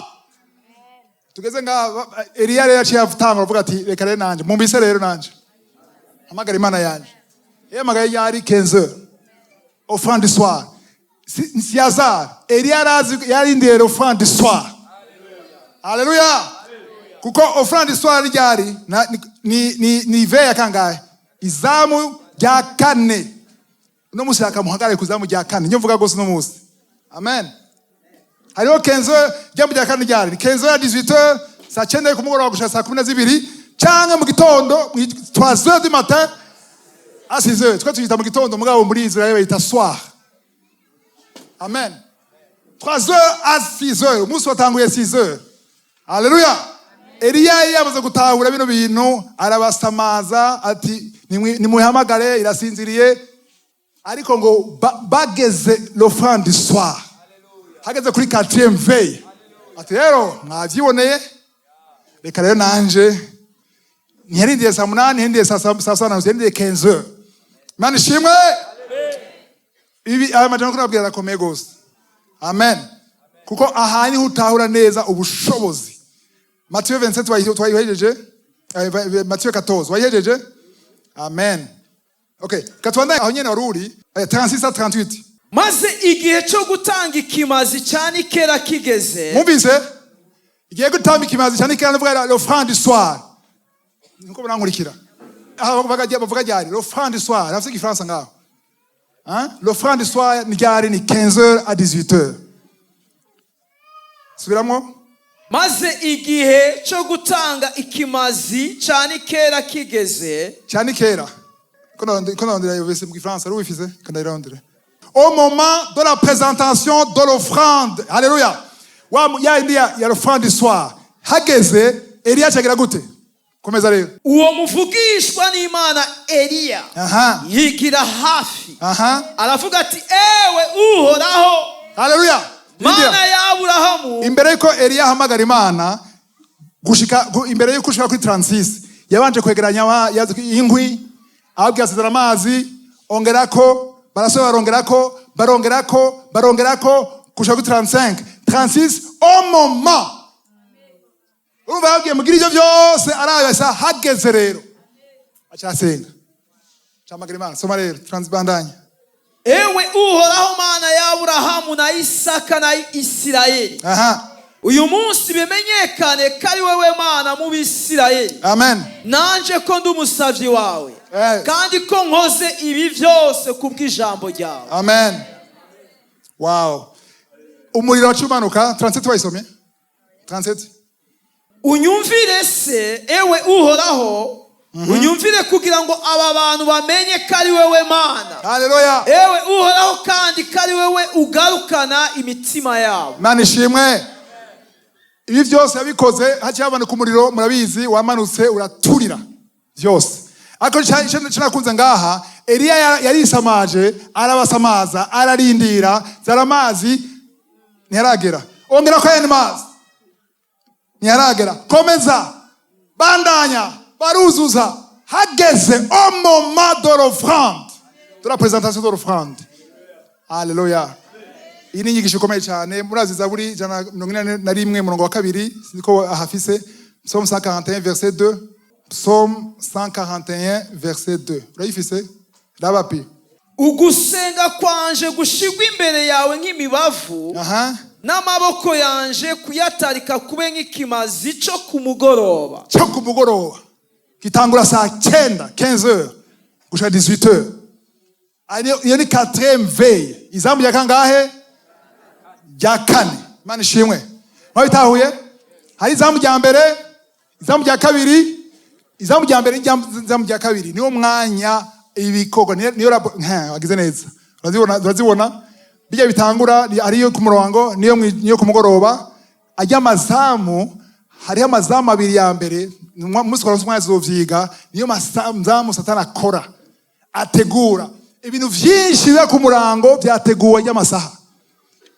Tugeze ngaha, Eliya rero yaciye atanga avuga ati: "Reka rero nanje mumbise, rero nanje hamagara Imana yanje." Yahamagaye yari 15 heures, offrande du soir. Si hasard, Eliya arazi yarindiye l'offrande du soir. Haleluya! Kuko offrande du soir ryari ni veille ya kangahe? Izamu rya kane. Uno munsi yakamuhagarare ku izamu rya kane, niyo mvuga rwose uno munsi. Amen. Hariho 15 heures, ijambo rya kane ryari ni 15 heures à 18 heures, saa 9 ku mugoroba gushika saa 12, canke mu gitondo 3 heures du matin à 6 heures. Twe tuyita mu gitondo, mugabo muri Israel bayita soir. Amen. 3 heures à 6 heures, umunsi watanguye 6 heures. Haleluya! Eliya yamaze gutahura bino bintu, arabasamaza ati: "Nimuhamagare, irasinziriye." Ariko ngo bageze l'offrande du soir, hageze kuri quatrième veille, ati: "Rero mwavyiboneye, reka rero nanje." Ntiyarindiye saa 8, ntiyarindiye saa 7, yarindiriye 15 heures. Imana ishimwe! Ibi aya majambo ko nababwira arakomeye gose. Amen. Kuko aha niho utahura neza ubushobozi. Matthieu 27 twayihejeje. Matthieu 14 wayihejeje. Amen. Okay, katubandanye aho nyene wari uri, 36 à 38. Maze igihe cyo gutanga ikimazi cya nikera kigeze. Mwumvise? Igihe gutamba ikimazi cya nikera, nuvuga l'offrande du soir. Niko murankurikira? Aha bavuga ryari l'offrande du soir? Afite igifaransa ngaho, hein? L'offrande du soir ni ryari? Ni 15h à 18h. Subiramo. Maze igihe cyo gutanga ikimazi cya nikera kigeze. Cya nikera, ko ndondera iyo verset mu gifaransa, ari wifise ko ndayirondere. Au moment de la présentation de l'offrande, alléluia, wa ya indi ya l'offrande du soir hageze, Eliya acagira gute? Komeza rero. Uwo muvugishwa n'Imana Eliya yigira hafi, aravuga ati: "Ewe Uhoraho, Haleluya. Mana ya Aburahamu." Imbere yuko Eliya ahamagara Imana, gushika imbere yuko ushika kuri 36, yabanje kwegeranya inkwi, ababwira asezera amazi, ongerako, barasubira barongerako, barongerako, barongerako, gushika kuri 35, 36. Au moment, urumva, yababwiye mugira ivyo byose, arabasa hageze rero acasenga, acahamagara Imana. Soma rero, transbandanya. "Ewe Uhoraho, Mana ya Aburahamu na Isaka na Isirayeli, uyu munsi bimenyekane ko ari wowe Mana mu Bisirayeli, Amen. nanje ko ndi umusavyi wawe, kandi ko nkoze ibi byose kubw'ijambo ryawe." Amen. Wow, umuriro waciye umanuka. 37 wayisomye? 37. "Unyumvire se, ewe Uhoraho, unyumvire kugira ngo aba bantu bamenye ko ari wowe Mana, Haleluya. ewe Uhoraho, kandi ko ari wowe ugarukana imitima yabo." Imana ishimwe. Ibi byose yabikoze haciye haboneka umuriro, murabizi, wamanutse uraturira byose. Ariko ico nakunze ngaha, Eliya yarisamaje, arabasamaza, ararindira, zara amazi ntiyaragera, ongera ko ayandi mazi ntiyaragera, komeza, bandanya, baruzuza. Hageze au moment de l'offrande, de la présentation de l'offrande. Haleluya. Iyi ni inyigisho ikomeye cyane. Murazi Zaburi 141, murongo wa 2, sinzi ko ahafise. Psaume 141 verset 2, Psaume 141 verset 2, urayifise? Raba pi. "Ugusenga kwanje gushigwa imbere yawe nk'imibavu, n'amaboko yanje kuyatarika kube nk'ikimazi cyo ku mugoroba." Cyo ku mugoroba gitangura saa 9, 15 heures, gushika 18 heures. Iyo ni quatrième veille, izamu rya kangahe? Rya kane. Imana ishimwe. Mwabitahuye? Hari izamu rya mbere, izamu rya kabiri, izamu rya mbere n'izamu rya kabiri. Niwo mwanya ibikorwa, niyo wagize neza. Urazibona, urazibona bijya bitangura ariyo ku murongo, niyo ku mugoroba. Ajya amazamu, hariho amazamu abiri ya mbere. Umunsi kwa umwanya tuzovyiga. Niyo mazamu Satani akora, ategura ibintu vyinshi biba ku murango, vyateguwe ry'amasaha.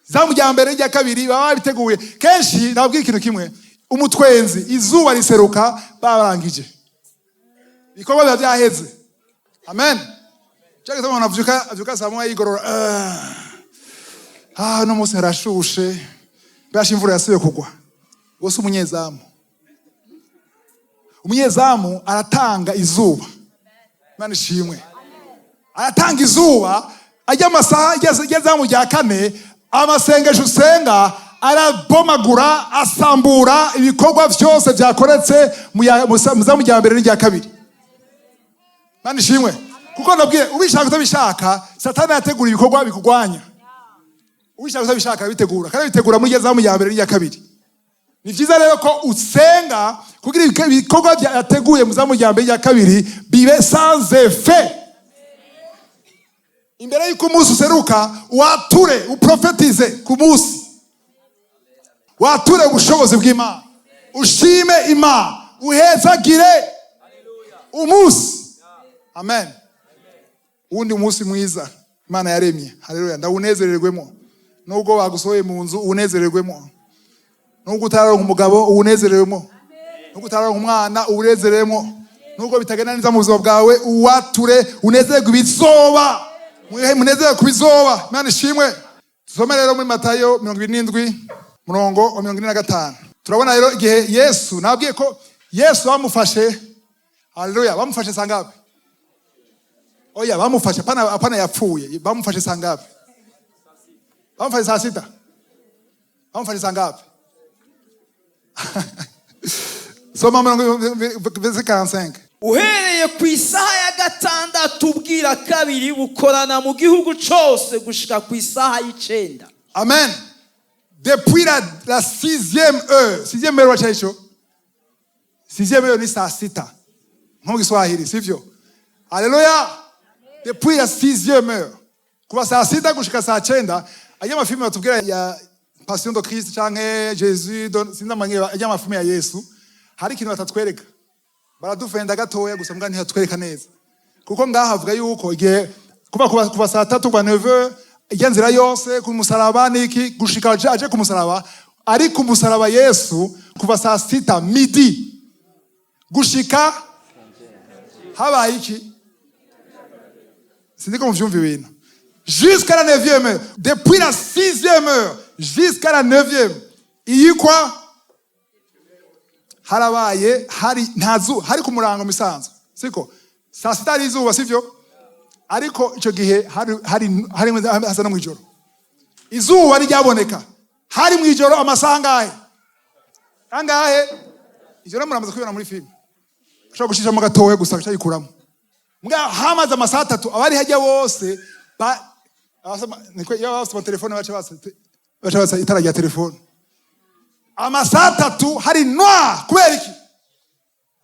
Izamu rya mbere n'irya kabiri baba babiteguye. Kenshi nababwira ikintu kimwe: umutwenzi, izuba riseruka barangije, ibikorwa biba byaheze. Amen. Cyo gituma umuntu avyuka saa 1 yigorora: "Ah, uno munsi harashushe, mbasha imvura yasubiye kugwa." Wose umunyezamu, umunyezamu aratanga izuba. Imana ishimwe. Aratanga izuba, ajya amasaha izamu rya kane. Amasengesho usenga arabomagura, asambura ibikorwa byose byakoretse mu zamu rya mbere n'irya kabiri. Imana ishimwe. Kuko nabwiye, ubishaka utabishaka, Satani yategura ibikorwa bikugwanya. Ubishaka utabishaka, arabitegura, kandi abitegura muri rya zamu rya mbere n'irya kabiri. Ni byiza rero ko usenga kugira ibikorwa yateguye mu zamu rya mbere n'irya kabiri bibe sans effet. Imbere y'uko umunsi useruka, wature, uprofetize ku munsi, wature ubushobozi bw'Imana, ushime Imana, uhezagire umunsi. Amen. Uwundi munsi mwiza Imana yaremye, haleluya, ndawunezererwemo. Nubwo bagusohoye mu nzu, uwunezererwemo. Nubwo utararonka umugabo, uwunezererwemo. Nubwo utararonka umwana, uwunezererwemo. Nubwo bitagenda neza mu buzima bwawe, uwature, unezererwe ibizoba. Munezerwe ku bizoba. Imana ishimwe. Dusome rero muri Matayo 27, murongo wa 45. Turabona rero igihe Yesu, nabwiye ko Yesu bamufashe, haleluya, bamufashe sangapi? Oya, bamufashe, apana, apana yapfuye. Bamufashe sangapi? Bamufashe saa 6, bamufashe saa ngapi? Soma mirongo, verset 45. Uhereye ku isaha ya 6 ubwira kabiri bukorana mu gihugu cose gushika ku isaha y'9. Amen. Depuis la sixième heure, sixième heure wacha hicho. Sixième heure ni saa 6. Nko mu Kiswahili, sivyo? Haleluya. Depuis la sixième heure. Kuva saa 6 gushika saa 9, ajya amafilme batubwira ya Passion de Christ canke Jésus, sinzi ajya amafilme ya Yesu, hari ikintu batatwereka. Baradufenda gatoya gusa, mbwa ntihatwereka neza. Kuko ngaha havuga yuko igihe kuva saa 3 kwa 9h, ijya nzira yose ku musaraba niki, gushika aje ku musaraba, ari ku musaraba Yesu kuva saa 6, midi, gushika habaye iki? Sinzi ko muvyumva ibintu. Jusqu'à la neuvième heure, depuis la sixième heure jusqu'à la neuvième, iyikwa harabaye hari nta zuba, hari ku murango misanzwe, siko? Saa 6 hari izuba, sivyo? Ariko icyo gihe hari hasa no mwijoro, izuba ntiryaboneka, hari mu ijoro. Amasaha angahe? Angahe? Ijoro muramaze kubibona muri filime, ushobora gushishamo gatoya gusa ukayikuramo. Mbwa hamaze amasaha 3, abari hajya bose niko iyo bafite amatelefone baca batsa itara rya telefone. Amasaha 3 hari noir. Kubera iki?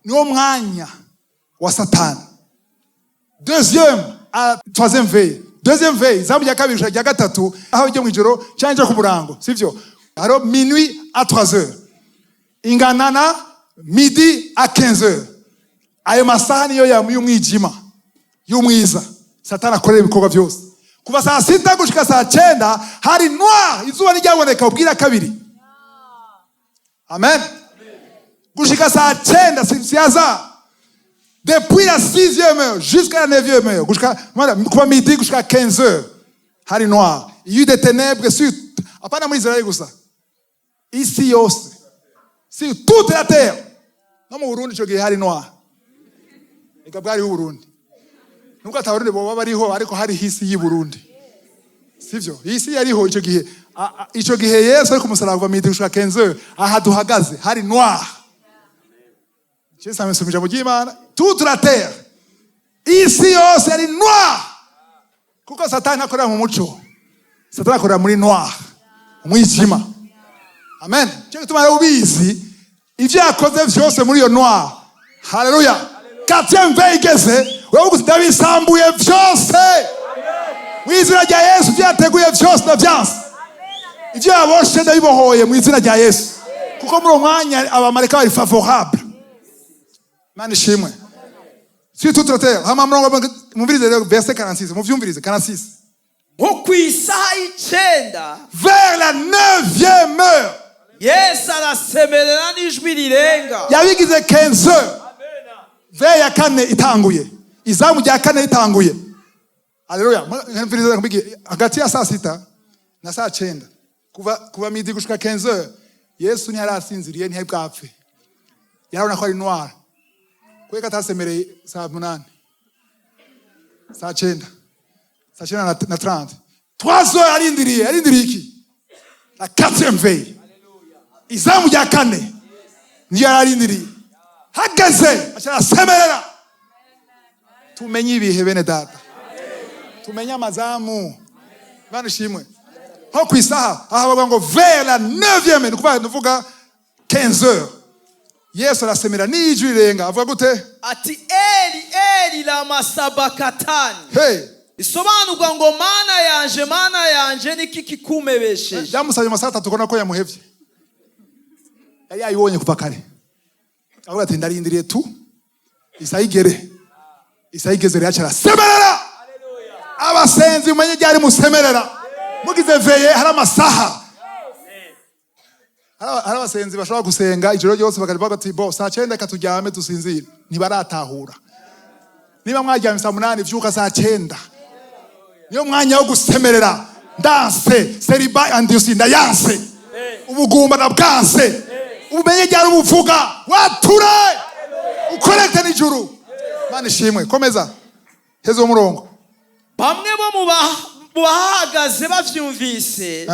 Niwo mwanya wa Satani. Deuxième à troisième veille, deuxième veille, izamu rya kabiri gushika rya gatatu, aho ijya mu ijoro cyangwa ijya ku murango, sivyo? Hariho minuit à 3 heures, ingana na midi à 15 heures. Ayo masaha niyo y'umwijima, y'umwiza, Satani akorera ibikorwa byose. Kuva saa 6 gushika saa 9 hari noir, izuba ntiryaboneka ubwira kabiri. Amen. Gushika saa 9, si hasard. Depuis la sixième heure jusqu'à la neuvième heure, gushika voilà, kuva midi gushika 15 heures hari noir. Il y a eu des ténèbres sur, apana muri Israel gusa, isi yose, sur toute la terre. No mu Burundi ico gihe hari noir. Eka bwariho Burundi, nubwo atabarundi boba bariho, ariko hari isi y'i Burundi, sivyo? Isi yariho ico gihe. Ico gihe Yesu ari ku musaraba, kuva midi gushika 15 heures, aha duhagaze hari noir. Yesu amesoma ijambo ry'Imana. Toute la terre, isi yose yari noir, kuko Satani akorera mu muco, Satani akorera muri noir, umwijima. Amen. Cyo gituma rero ubizi ivyo yakoze vyose muri iyo noir. Haleluya. Quatrième veille igeze, uravuga uti: "Ndabisambuye vyose mu izina rya Yesu. Ivyo yateguye vyose ndavyanse, ivyo yaboshe ndabibohoye mu izina rya Yesu." Kuko muri uwo mwanya abamarayika bari favorable. Imana ishimwe. Sur toute la terre. Hama murongo, mumvirize rero verset 46, muvyumvirize 46. Nko ku isaha y'9, Vers la neuvième heure, Yesu arasemerera n'ijwi rirenga. Yabigize 15 heures, veille ya kane itanguye, izamu rya kane ritanguye. Haleluya. Mvirize nkubwiye, hagati ya saa 6 na saa 9, kuva midi gushika 15 heures, Yesu ntiyari asinziriye, ntiyari bwapfe, yarabona ko ari noir. Kubera atasemereye saa 8, saa 9, saa 9 na 30, 3 heures, arindiriye. Arindiriye iki? La quatrième veille, izamu rya kane niyo yari arindiriye. Hageze aca arasemerera. Tumenye ibihe, bene data, tumenye amazamu. Imana ishimwe. Nko ku isaha aha bavuga ngo vers la neuvième, ni ukuvuga 15 heures, Yesu arasemera n'ijwi rirenga. Avuga gute? Ati: "Eli Eli lama sabakatani?" Hey. Bisobanurwa ngo: "Mana yanje, Mana yanje, niki kikumpebesheje?" Byamusabye amasaha 3 kubona ko yamuhevye. Yari yayibonye kuva kare, avuga ati: "Ndarindiriye tu isaha igere." Isaha igeze rero aca arasemerera. Abasenzi, mumenye ryari musemerera. Mugize veillée, hari amasaha. Hari abasenzi bashobora gusenga ijoro ryose, bakavuga bati: "Bo saa 9 reka turyame dusinzire." Ntibaratahura. Niba mwaryamye saa 8, vyuka saa 9, niyo mwanya wo gusemerera. Ndanse célibat endurci, ndayanse ubugumba na bwanse. Ubumenye ryari ubuvuga, wature ukorekte n'ijuru. Mana ishimwe. Komeza heza uwo murongo. Bamwe bo mu mu bahahagaze bavyumvise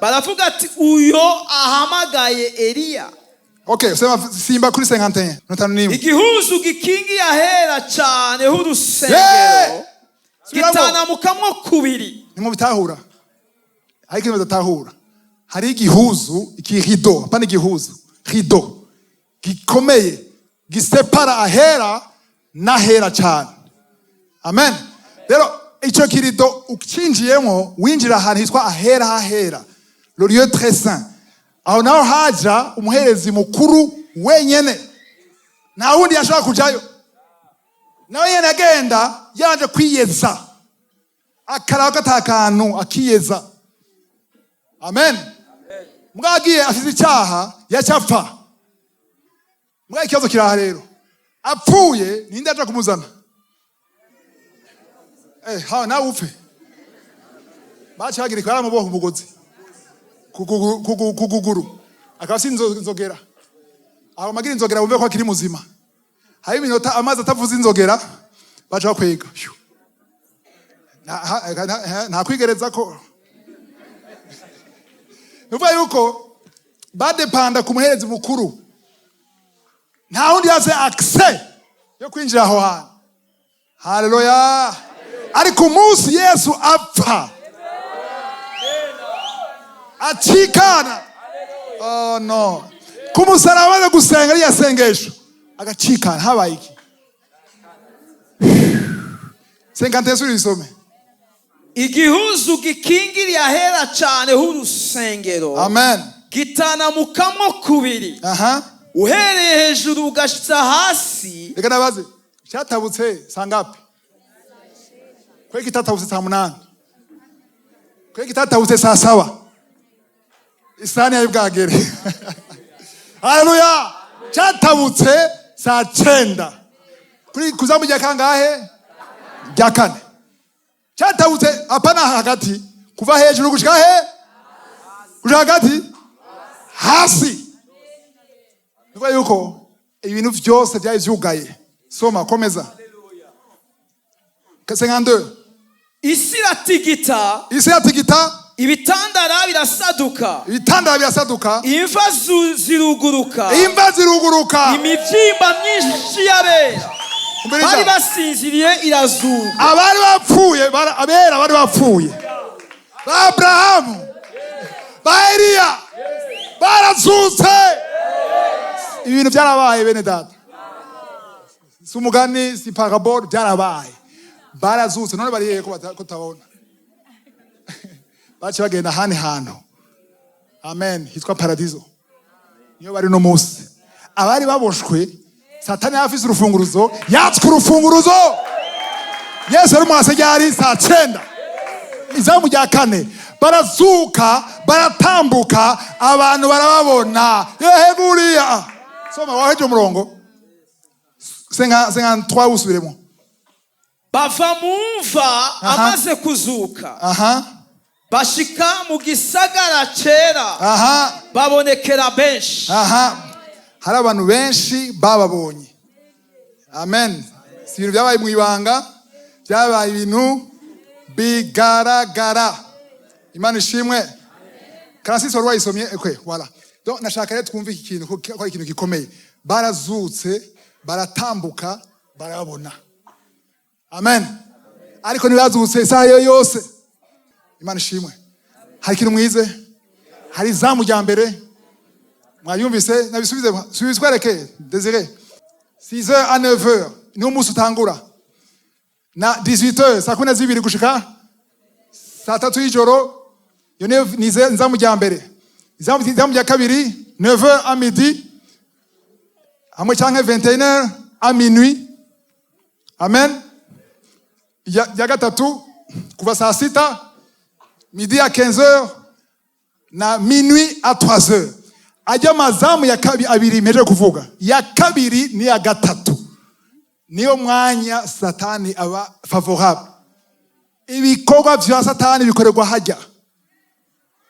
baravuga ati: "Uyo ahamagaye Eliya." Okay, sema, simba kuri 51, 51. Igihuzu gikingiye ahera cane h'urusengero Subiramo. gitanamukamwo kubiri. Ntimubitahura, hari ikintu badatahura. Hari igihuzu, iki rideau, hapana, igihuzu, rideau gikomeye gisepara ahera n'ahera cyane. Amen. Rero icyo ki rideau ucinjiyemo, winjira ahantu hitwa ahera hahera, le lieu très saint. Aho naho haja umuherezi mukuru wenyene, nta wundi yashobora kujayo. Nawe nyene agenda yabanje kwiyeza, akaraba ko ata kantu, akiyeza. Amen. Mwagiye afite icyaha, yacapfa. Mbwa ikibazo kiraha rero, apfuye ninde aja kumuzana? Ha nawe upfe. Baca bagira baramuboha umugozi kuguguru, akaba afise inzogera. Aho magira inzogera bumve ko akiri muzima. Hari iminota amazi atavuza inzogera, baca bakwega. Phew. Nta kwigereza ko nuvuga yuko badepanda ku muherezi mukuru, nta wundi yase accès yo kwinjira aho hantu. Haleluya! Ariko umunsi Yesu apfa acikana, oh no, ku musaraba, amaze gusenga ariya sengesho agacikana, habaye iki? 51, isome. Igihuzu gikingiriye ahera cane h'urusengero Amen. gitanamukamwo kubiri, uhereye hejuru ugashitsa hasi. Reka nabaze, cyatabutse saa ngapi? Kwe kitatabutse saa 8? Kwe kitatabutse saa 7? Isani yari bwagere. Haleluya! Cyatabutse saa 9 kuri kuzamu rya kangahe? Rya kane. Cyatabutse, apana hagati, kuva hejuru gushika he? Gushika hagati, hasi. Nukuvuga yuko ibintu byose byari vyugaye. Soma, komeza 52. Isi iratigita. Isi iratigita. Ibitandara birasaduka. Ibitandara birasaduka. Imva ziruguruka. Imva ziruguruka. Imivyimba myinshi y'abera Umviriza. bari basinziriye irazuka. Abari bapfuye, abera bari bapfuye, ba Aburahamu, ba Eliya, barazutse. Ibintu byarabaye, bene data, si umugani, si parabole, byarabaye, barazutse. None bari hehe ko tutabona? Baciye bagenda ahandi hantu, amen, hitwa paradizo, niyo bari no munsi. Abari baboshwe, Satani yari afise urufunguruzo, yatswe urufunguruzo. Yesu yari mwase ryari? Saa 9, izamu rya kane. Barazuka, baratambuka, abantu barababona. Yehe buriya, soma waheje umurongo 53, usubiremo. Bava mu mva amaze kuzuka, bashika mu gisagara cera, babonekera benshi. Aha hari abantu benshi bababonye. Amen. Si ibintu byabaye mu ibanga, byabaye ibintu bigaragara. Imana ishimwe. Karasisi wari wayisomye ekwe, voilà. Donc nashaka rero twumve iki kintu, ko ari ikintu gikomeye. Barazutse, baratambuka, barabona. Amen. Ariko ntibazutse isaha yo yose. Imana ishimwe. Hari ikintu mwize, hari izamu rya mbere, mwayumvise? Nabisubize, subizwereke Desire. 6h à 9h niwo umunsi utangura, na 18h, saa 12 gushika saa 3 y'ijoro. Iyo niyo izamu rya mbere. Izamu rya kabiri, 9h à midi hamwe canke 21h à minuit. Amen. Rya gatatu, kuva saa 6, midi à 15h na minuit à 3h. Ajya amazamu ya abiri mpejeje kuvuga, ya kabiri n'iya gatatu, niyo mwanya Satani aba favorable. Ibikorwa vya Satani bikorerwa hajya,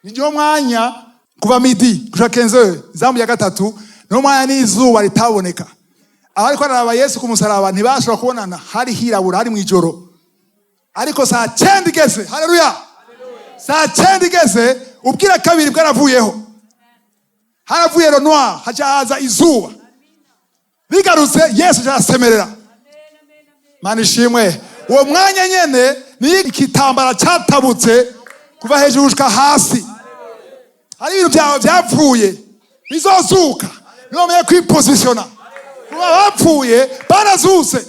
niyo mwanya kuva midi gushika 15h. Izamu ya gatatu niyo mwanya n'izuba ritaboneka. Abariko bararaba Yesu ku musaraba ntibashobora kubonana, hari hirabura, hari mw'ijoro. Ariko saa 9 igeze, haleluya. Saa 9 igeze, ubwira kabiri bwaravuyeho, haravuye le noir, haca haza izuba. Bigarutse, Yesu arasemerera. Mana ishimwe. Uwo mwanya nyene ni igitambara cyatabutse kuva hejuru gushika hasi. Hari ibintu byawe byapfuye bizozuka niwamenya kwipositiona. Kuba bapfuye barazutse,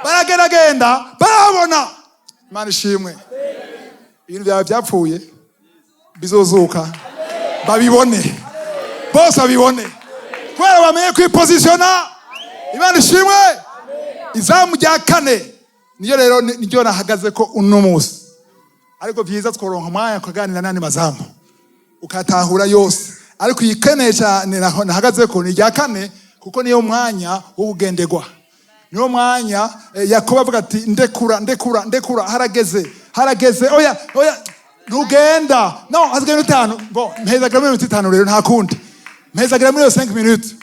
baragendagenda, barabona. Imana ishimwe. Ibintu byawe byapfuye bizozuka, babibone bose, babibone kubera bamenye kwipositiona. Imana ishimwe. Izamu rya kane niyo rero niryo nahagaze ko uno munsi, ariko byiza tworonka umwanya kuganira n'andi mazamu ukatahura yose. Ariko iyi kane cyane nahagaze ko ni irya kane, kuko niyo mwanya wo kugenderwa, niwo mwanya Yakobo avuga ati: "Ndekura, ndekura, ndekura, harageze, harageze." "Oya, oya, ntugenda, no hasigaye iminota 5." Bon, mpezagira muri iminota 5 rero, nta kundi, mpezagira muri iyo 5 minutes.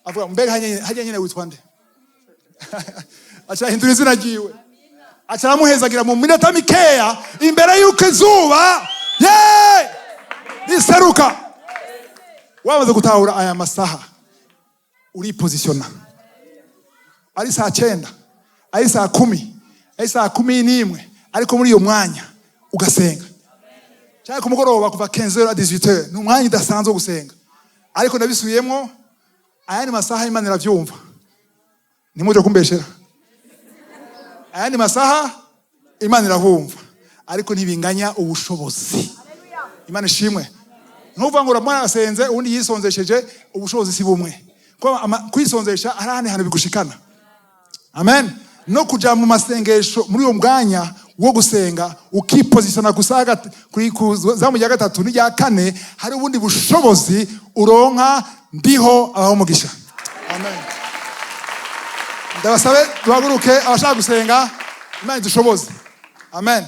Avuga: "Mbega hajya nyine witwa nde?" Aca ahindura izina ryiwe, aca aramuhezagira mu minota mikeya imbere y'uko izuba ye riseruka. Wamaze gutahura aya masaha, uripositiona. Ari saa 9, ari saa 10, ari saa 11, ariko muri iyo mwanya ugasenga, cyangwa ku mugoroba kuva 15h à 18h, ni umwanya udasanzwe wo gusenga. Ariko ndabisubiyemo, ayandi masaha Imana iravyumva, ntimuje kumbeshera. Ayandi masaha Imana irahumva, ariko ntibinganya ubushobozi. Imana ishimwe. Ntuvuga ngo uramwana asenze, uwundi yisonzesheje, ubushobozi si bumwe. Kuko kwisonzesha hari ahandi hantu bigushikana. Amen. No kuja mu masengesho muri uwo mwanya wo gusenga, ukipositiona gusa kuri zamu rya gatatu n'irya kane, hari ubundi bushobozi uronka. Ndiho abaho umugisha. Amen. Ndabasabe duhaguruke, abashaka gusenga. Imana idushoboze. Amen.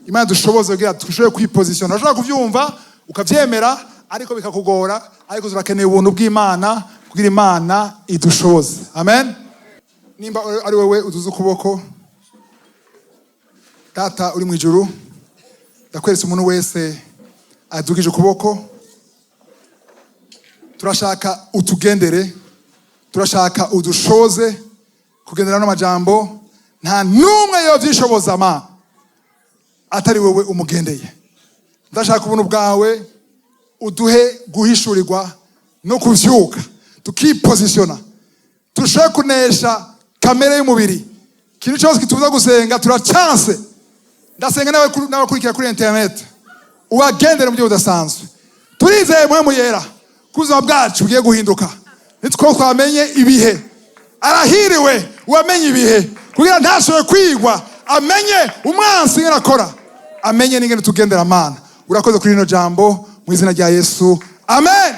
Imana idushoboze kugira dushobore kwipositiona. Urashobora kuvyumva ukavyemera, ariko bikakugora, ariko turakeneye ubuntu bw'Imana kugira Imana idushoboze. Amen. Nimba ari wowe, uduze ukuboko. Data uri mu ijuru, ndakweretse umuntu wese adugije ukuboko. Turashaka utugendere, turashaka udushoboze kugendera n'amajambo. Nta n'umwe yovyishoboza ma atari wowe umugendeye. Ndashaka ubuntu bwawe, uduhe guhishurirwa no kuvyuka tukipositiona, turusheho kunesha kamere y'umubiri. Ikintu cyose kitubuza gusenga turacanse. Ndasenga n'abakurikira kuri internet, ubagendere mu buryo budasanzwe. Turizeye Mpwemu Yera ko ubuzima bwacu bugiye guhinduka nitwo twamenye ibihe. Arahiriwe uwamenye ibihe, kugira ntashobore kwigwa, amenye umwansi ingene akora, amenye n'ingene tugendera. Mana, urakoze kuri rino jambo, mu izina rya Yesu, amen.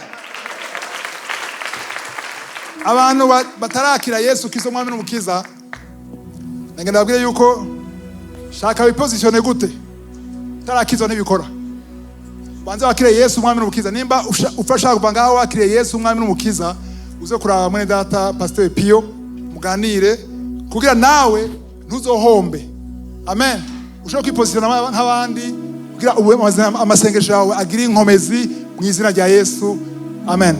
Abantu batarakira Yesu Kristo Mwami n'Umukiza, nagenda babwire yuko shaka wipositione gute utarakizwa ntibikora. Banze wakire Yesu Umwami n'Umukiza. Nimba ufasha kuva ngaho wakiriye Yesu Umwami n'Umukiza, uze kuraba mwene data Pasteur Pio, muganire kugira nawe ntuzohombe. Amen. Ushobora kwipositiona nk'abandi kugira amasengesho yawe agire inkomezi, mu izina rya Yesu, amen.